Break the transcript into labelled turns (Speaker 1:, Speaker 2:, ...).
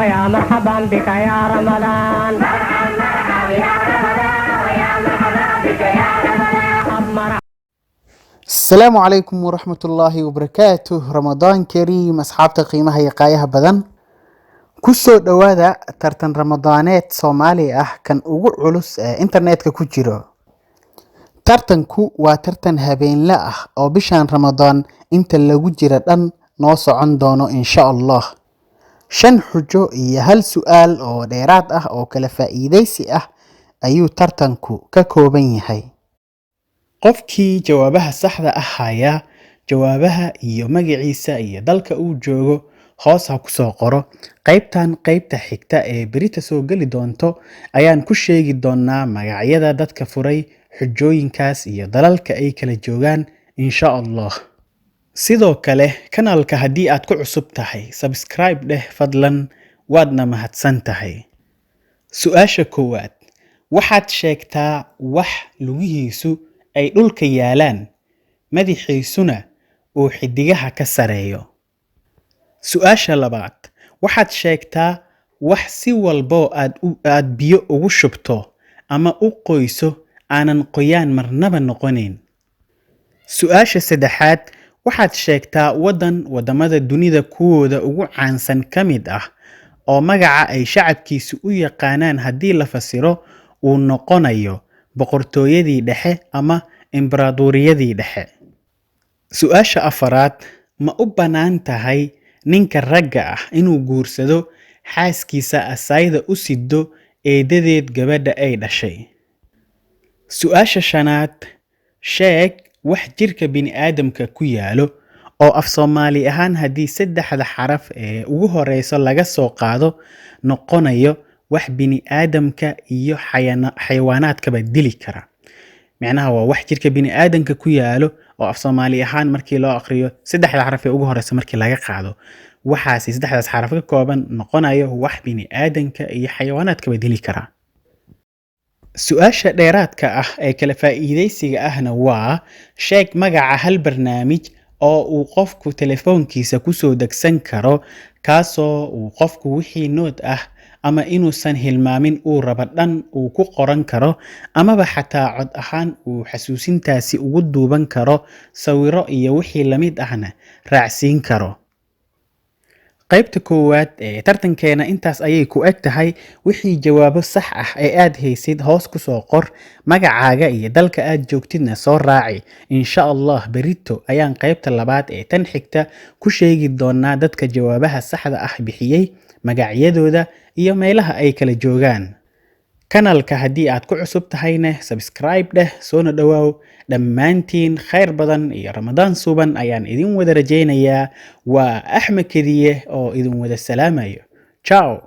Speaker 1: ويا مرحبا بك يا رمضان. مرحبا يا رمضان ويا مرحبا بك يا رمضان.
Speaker 2: Asalaamu calaykum waraxmatullaahi wabarakaatuh. Ramadaan kariim, asxaabta qiimaha iyo qaayaha badan. Kusoo dhowaada tartan ramadaaneed Soomaali ah, kan ugu culus ee internetka ku jiro. Tartanku waa tartan habeenle ah oo bishan Ramadaan inta lagu jira dhan noo socon doono, insha Allah. Shan xujo iyo hal su'aal oo dheeraad ah oo kala faa'iidaysi ah ayuu tartanku ka kooban yahay. Qofkii jawaabaha saxda ah haya, jawaabaha iyo magaciisa iyo dalka uu joogo hoos ha ku soo qoro. Qaybtan qaybta xigta ee berita soo geli doonto ayaan ku sheegi doonaa magacyada dadka furay xujooyinkaas iyo dalalka ay kala joogaan, insha Allah. Sidoo kale, kanaalka haddii aad ku cusub tahay, subscribe dheh fadlan, waadna mahadsan tahay. Su-aasha koowaad: waxaad sheegtaa wax lugihiisu ay dhulka yaalaan, madaxiisuna uu xiddigaha ka sareeyo. Su-aasha labaad: waxaad sheegtaa wax si walboo aad biyo ugu shubto ama u qoyso aanan qoyaan marnaba noqonayn. Su-aasha saddexaad: waxaad sheegtaa waddan waddamada dunida kuwooda ugu caansan ka mid ah oo magaca ay shacabkiisu u yaqaanaan haddii la fasiro uu noqonayo boqortooyadii dhexe ama imbaraadoriyadii dhexe. Su-aasha afaraad: ma u bannaan tahay ninka ragga ah inuu guursado xaaskiisa asayda u siddo eedadeed gabadha ay dhashay? Su-aasha shanaad: sheeg wax jirka bini'aadamka ku yaalo oo af Soomaali ahaan haddii saddexda xaraf ee ugu horeyso laga soo qaado noqonayo wax bini'aadamka iyo xayawaanaadkaba dili kara. Micnaha waa wax jirka bini'aadamka ku yaalo oo af Soomaali ahaan markii loo aqriyo saddexda xaraf ee ugu horeysa markii laga qaado, waxaasi saddexdaas xaraf ka kooban noqonayo wax bini'aadamka iyo xayawaanaadkaba dili kara. Su-aasha dheeraadka ah ee kala faa'iidaysiga ahna waa: sheeg magaca hal barnaamij oo uu qofku telefoonkiisa kusoo degsan karo, kaasoo uu qofku wixii note ah ama inuusan hilmaamin uu rabo dhan uu ku qoran karo, amaba xataa cod ahaan uu xasuusintaasi ugu duuban karo, sawiro iyo wixii lamid ahna raacsiin karo. Qaybta koowaad ee tartankeena intaas ayay ku eg tahay. Wixii jawaabo sax ah ee aad haysid hoos ku soo qor, magacaaga iyo dalka aad joogtidna soo raaci. Insha Allah berito ayaan qaybta labaad ee tan xigta ku sheegi doonaa dadka jawaabaha saxda ah bixiyey, magacyadooda iyo meelaha ay kala joogaan. Kanaalka haddii aad ku cusub tahayna, subscribe dheh, soona dhowaaw. Dhammaantiin khayr badan iyo Ramadaan suuban ayaan idin wada rajaynayaa. Waa Axmed Kediye oo idin wada salaamayo. Ciao.